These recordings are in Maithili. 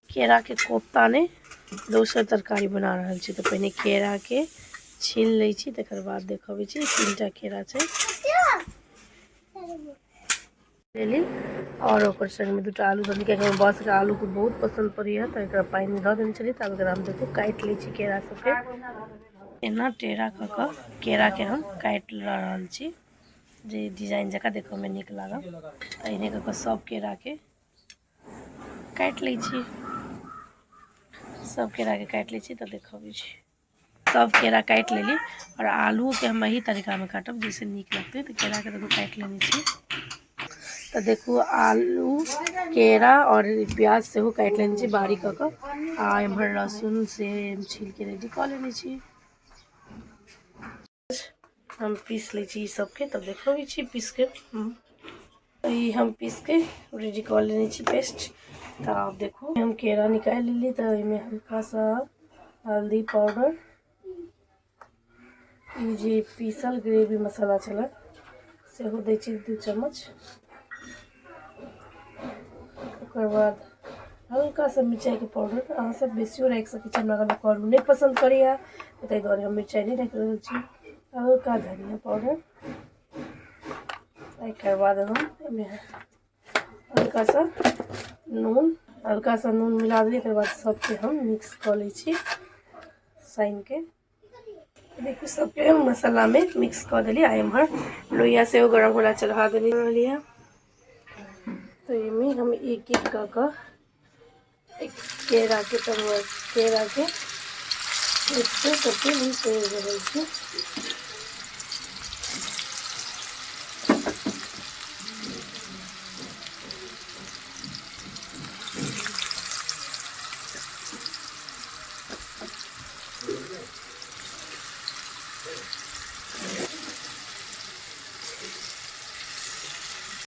केराके कोफ्ता नहि, दोसर तरकारी बना रहल छी। तऽ पहिने केराके छील लै छी, तकर बाद देखबै छी। 3टा केरा छै लेली आओर ओकर संगमे 2टा आलू दऽ देली, कियाकि हमर बॉसके आलूके बहुत पसन्द पड़ैए। तऽ एकरा पानिमे दऽ देने छलियै। तऽ आब एकरा हम देखू काटि लै छी केरा सबके। एना टेढ़ा कऽ कऽ केराके हम काटि रहल छी, जे डिजाइन जकाँ देखऽमे नीक लागल। तऽ एहने कऽ कऽ सब केराके काटि लै छी। सब केराके काटि लै छी तऽ देखबै छी। सब केरा काटि लेली आओर आलूओके हम एही तरीकामे काटब, जाहिसँ नीक लगतै। तऽ केराके देखू काटि लेने छी। तऽ देखू आलू, केरा आओर प्याज सेहो काटि लेने छी बारीक कऽ कऽ। आ एम्हर लहसुन से छीलके रेडी कऽ लेने छी। हम पीस लै छी ई सबके, तब देखबै छी पीसके। ई हम पीसके रेडी कऽ लेने छी पेस्ट। तऽ आब देखू हम केरा निकालि लेली। तऽ एहिमे हल्का सा हल्दी पाउडर, ई जे पीसल ग्रेवी मसाला छलै सेहो दै छी 2 चम्मच। ओकर बाद हल्का सा मिरचाइके पाउडर, अहाँ सब बेसियो राखि सकै छी। हमरा घरमे करू नहि पसन्द करैए, ताहि दुआरे हम मिरचाइ नहि राखि रहल छी। हल्का धनिया पाउडर। एकर बाद हम एहिमे हल्का सा नून, हल्का सा नून मिला देलियै। एकर बाद सबके हम मिक्स कऽ लै छी सानिके। देखू सबके हम मसालामे मिक्स कऽ देलियै। आ एम्हर लोहिया सेहो गरम होला चढ़ा देने रहलियै। तऽ एहिमे हम एक एक कऽ कऽ एक केराके तरुआ, केराके सबके हम तोड़ि रहल छी।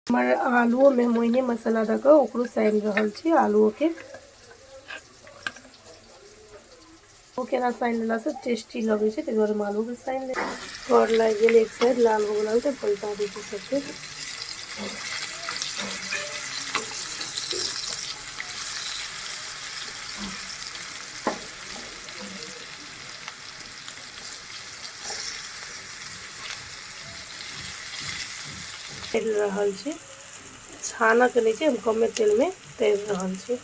हमर आलुओमे हम ओहिने मसाला दऽ कऽ ओकरो सानि रहल छी। आलुओके ओ केना सानि लेलासँ टेस्टी लगै छै, ताहि दुआरे हम आलूके सानि ले। कर लागि गेल, एक साइड लाल भऽ गेल तऽ पलटा दै छी सबके। तरि रहल छी, छानऽके नहि छै, हम कमे तेलमे तरि रहल छी।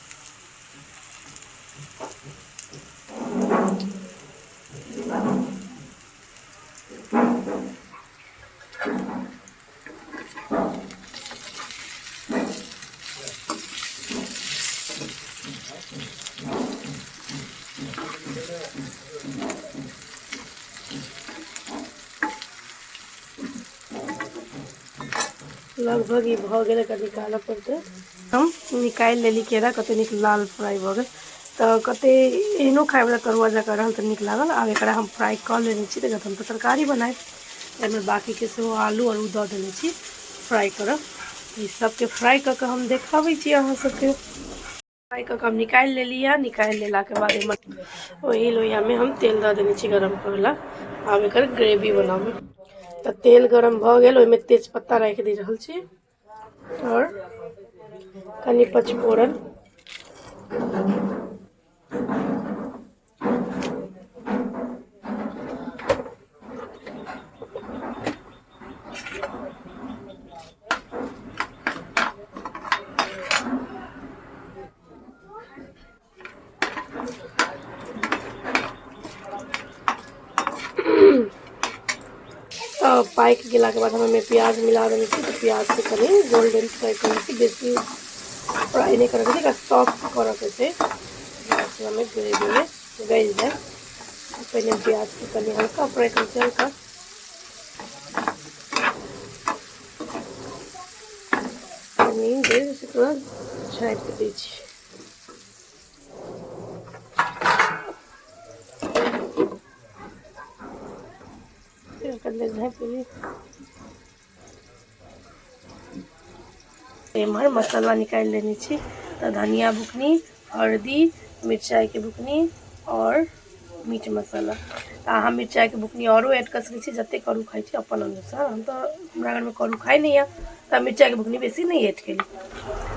लगभग ई भऽ गेल, एकरा निकालऽ पड़तै। हम निकालि लेली केरा, कते नीक लाल फ्राइ भऽ गेल। तऽ कते एहनो खायवला तरुआ जकाँ रहल तऽ नीक लागल। आब एकरा हम फ्राइ कऽ लेने छी, तऽ हम तऽ तरकारी बनायब। एहिमे बाँकीके सेहो आलू आओर ओ दऽ देने छी फ्राइ करब। ई सबके फ्राइ कऽ कऽ हम देखाबै छी अहाँ सबके। फ्राइ कऽ कऽ हम निकालि लेली हँ। निकालि लेलाके बाद एहिमे ओही लोहियामे हम तेल दऽ देने छी गरम करै लए। आब एकर ग्रेवी बनाबै। तऽ तेल गरम भऽ गेल, ओहिमे तेजपत्ता राखि दऽ रहल छी आओर कनि पचफोरन। तऽ पाकि गेलाके बाद हम ओहिमे प्याज मिला देने छी। तऽ प्याजके कनि गोल्डन फ्राइ करै छी, बेसी फ्राइ नहि करैके छै, एकरा सॉफ्ट करऽके छै, मसलामे ग्रेवीमे गलि जाय। पहिने प्याजके कनि हल्का फ्राइ करै छी, हल्का कनि देर एकरा झाँपि दै छी। एम्हर मसाला निकालि लेने छी। तऽ धनिया बुकनी, हरदी, मिरचाइके बुकनी आओर मीट मसाला। तऽ अहाँ मिरचाइके बुकनी आओरो ऐड कऽ सकै छी, जतेक करू खाइ छी अपन अनुसार। हम तऽ हमरा घरमे करू खाइ नहि यऽ तऽ मिरचाइके बुकनी बेसी नहि ऐड केली।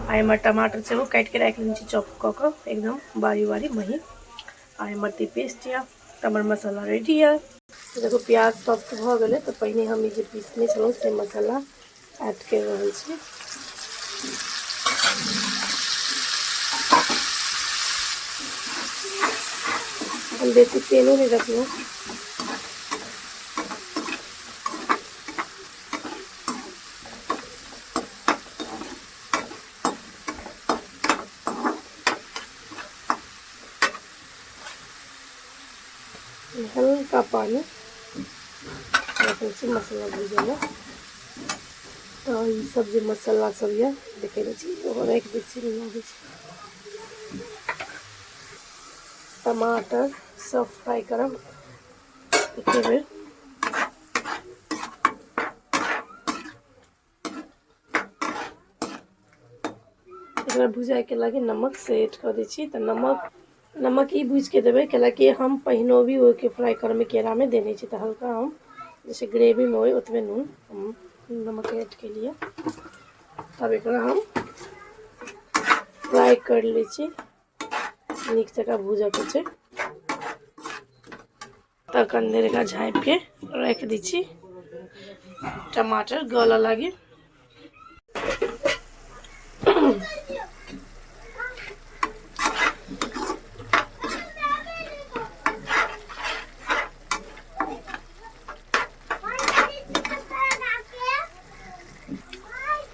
आ एम्हर टमाटर सेहो काटिके राखि लेने छी चॉप कऽ कऽ एकदम बारी बारी महीन। आ एम्हर तऽ पेस्ट यऽ, तऽ हमर मसाला रेडी यऽ। देखू प्याज सॉफ्ट भऽ गेलै, तऽ पहिने हम ई जे पीसने छलहुँ से मसाला ऐड करि रहल छी। हम बेसी तेलो नहि रखलहुँ। हल्का पानि रखै छी मसाला भूजै लए। तऽ ई सब जे मसाला सब यऽ देखै नहि छी, ओहो राखि दै छी, नहि आबै छै। टमाटर सब फ्राइ करब एके बेर। एकरा भुजाइके लागी नमक से ऐड कऽ दै छी। तऽ नमक नमक ई बुझिके देबै, कैलाकि हम पहिनो भी ओहिके फ्राइ करैमे केरामे देने छी, तऽ हल्का हम जैसे ग्रेवीमे होइ ओतबे नून हम नमक ऐड केलियै। तब एकरा हम फ्राइ कर लै छी, नीक जकाँ भूजऽके छै। तऽ कनि देर एकरा झाँपिके राखि दै छी टमाटर गलऽ लागी।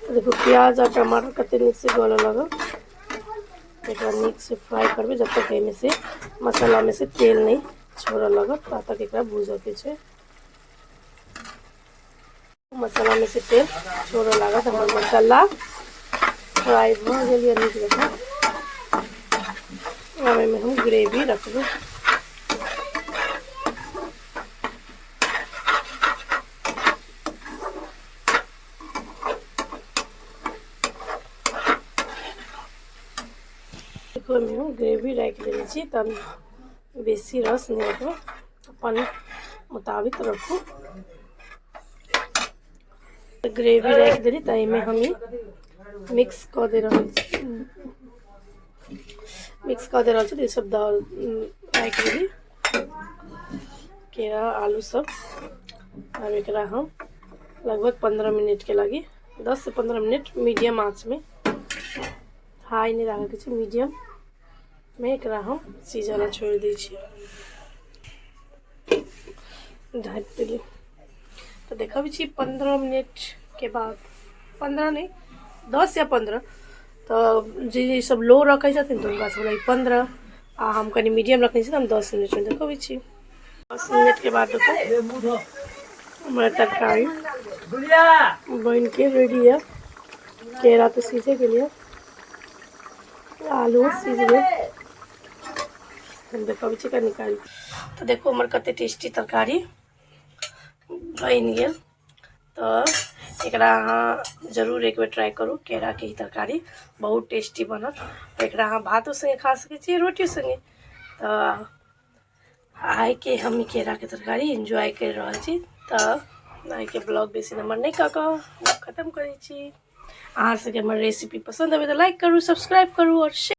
देखू प्याज आ टमाटर कते नीक से गलऽ लागल। एकरा नीक से फ्राई करबै जब तक एहिमे से मसाला में से तेल नहीं छोड़ऽ लागत, ता तक एकरा भूजऽ के छै। मसाला में से तेल छोड़ऽ लागत। हमर मसाला फ्राई भऽ गेल यऽ नीक जकाँ। आब एहिमे हम ग्रेवी रखबै। देखो एहिमे हम ग्रेवी राखि देने छी, तब बेसी रस नहि रखबै, अपन मुताबिक रखू। ग्रेवी राखि देली, तऽ एहिमे हम ई मिक्स कऽ दे रहल छी, मिक्स कऽ दे रहल छी। तऽ ई सब दऽ राखि देली केरा आलू सब। आब एकरा हम लगभग 15 मिनट के लागी, 10 से 15 मिनट मीडियम आँच में, हाई नहीं राखैके छै, मीडियम में एकरा हम सीजऽ ला छोड़ि दै छी। ढाँकि देली। तऽ देखबै छी 15 मिनट के बाद, 15 नहीं 10 या 15। तऽ जे सब लो रखै छथिन तऽ हुनका सब लागि 15, आ हम कनि मीडियम रखने छी तऽ हम 10 मिनटमे देखबै छी। 10 मिनट के बाद देखो हमर तरकारी बनि के रेडी है। केरा तऽ सीझे गेल यऽ, आलू सीझ गेल। हम देखबै छी निकालि। तऽ देखो हमर कते टेस्टी तरकारी बनि गेल। तऽ एकरा अहाँ जरूर एक बेर ट्राई करू, केराके ही तरकारी बहुत टेस्टी बनत। एकरा अहाँ भातो संगे खा सकै छी, रोटियो संगे। तऽ आइके हम केराके तरकारी एन्जॉय करि रहल छी। तऽ आइके ब्लॉग बेसी नम्बर नहि कऽ कऽ खत्म करै छी। अहाँ सबके हमर रेसिपी पसन्द अबै तऽ लाइक करू, सब्सक्राइब करू आओर शेयर।